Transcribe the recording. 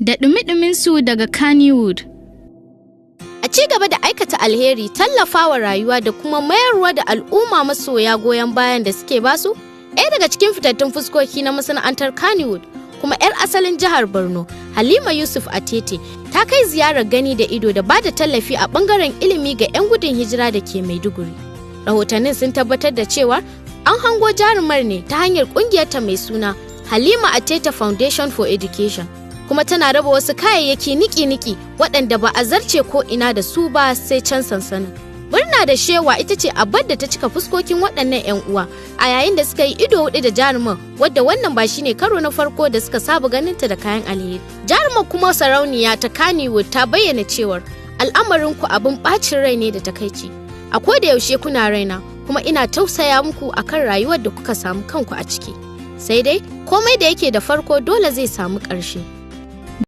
Da ɗumi su daga Kannywood. A ci gaba da aikata alheri, tallafawa rayuwa da kuma mayarwa da al'umma masoya goyon bayan da suke basu, ɗaya daga cikin fitattun fuskoki na masana'antar Kannywood kuma 'yar asalin jihar Borno, Halima Yusuf Atete, ta kai ziyarar gani da ido da bada tallafi a bangaren ilimi ga 'yan gudun hijira da ke Maiduguri. Rahotannin sun tabbatar da cewa an hango jarumar ne ta hanyar kungiyarta mai suna Halima Atete Foundation for Education. Kuma tana raba wasu kayayyaki niki-niki waɗanda ba a zarce ko ina da su ba sai can sansanin. Murna da shewa ita ce abar da ta cika fuskokin waɗannan 'yan uwa a yayin da suka yi ido hudu da jaruman, wadda wannan ba shine karo na farko da suka saba ganinta da kayan alheri. Jarumar kuma sarauniya ta Kannywood ta bayyana cewar al'amarin ku abin bacin rai ne da takaici. A ko da yaushe kuna raina kuma ina tausaya muku akan rayuwar da kuka samu kanku a ciki. Sai dai komai da yake da farko dole zai samu ƙarshe.